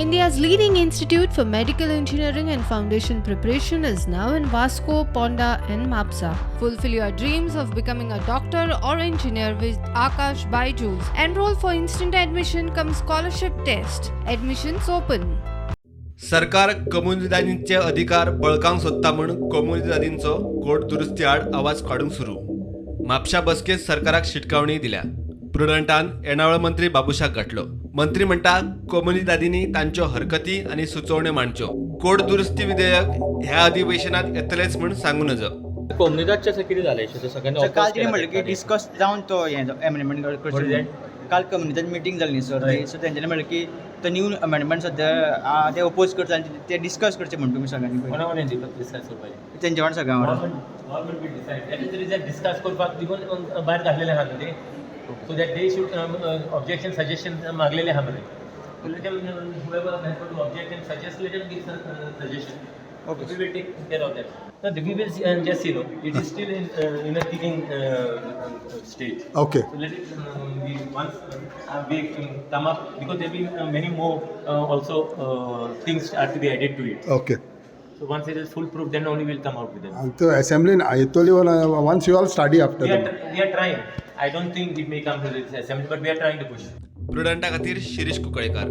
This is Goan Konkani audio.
India's leading institute for medical engineering and foundation preparation is now in Vasco, Ponda, and Mapsa. Fulfill your dreams of becoming a doctor or engineer with Akash Byju's. Enroll for instant admission cum scholarship test. Admissions open. सरकार कोमुनिदादींचे अधिकार बळकावंक सोदता म्हूण कोमुनिदादींचो कोड दुरुस्ती आड आवाज काडूंक सुरू. म्हापशा बसकेत सरकाराक शिटकावणी दिल्या. प्रुडंटान येणावळ मंत्री बाबुशाक गाठलो. मंत्री म्हणटा, कोमुनिदादींनी तांच्यो हरकती आनी सुचोवण्यो मांडच्यो. कोड दुरुस्ती विधेयक ह्या अधिवेशनात येतलेच म्हूण सांगू नजो. कोमुनिदादचें कितें जालें इशू सगळ्यांनी सर, काल oppose कितें केला म्हणलें की तेंच्यांनी. डिस्कस जावन तो हें एमेंडमेंट What is करचें. That? काल कम्युनिटान मिटींग जाली न्ही सर ती. सो तेंच्यांनी म्हणलें की तो न्यू अमेंडमेंट सद्या आहा ते ओपोज करता आनी ते डिस्कस करचे म्हण तुमी सगळ्यांनी कोणा पयलीं. वांगडा डिस्कस करपाचें? तेंच्या वांगडा, सगळ्यां वांगडा. Government will decide. That is the reason discuss करपाक देखून भायर घातलेलें आहा न्हू ते, so that they should objection, suggestion मागलेले आहा मरे. So let them, whoever has got to object and suggest, let them give suggestion. Okay. We will take care of that. No, we will see, just see, no, it is still in a thinking stage. So let it be once we come up, because there will be many more also things are to be added to it. So once it is full proof, then only we'll come out with it. आनी तो असेंब्लीन येतली once you all study after. We are trying. I don't think it may come to this assembly, but we are trying to push. प्रुडंटा खातीर शिरीष कुंकळेकार.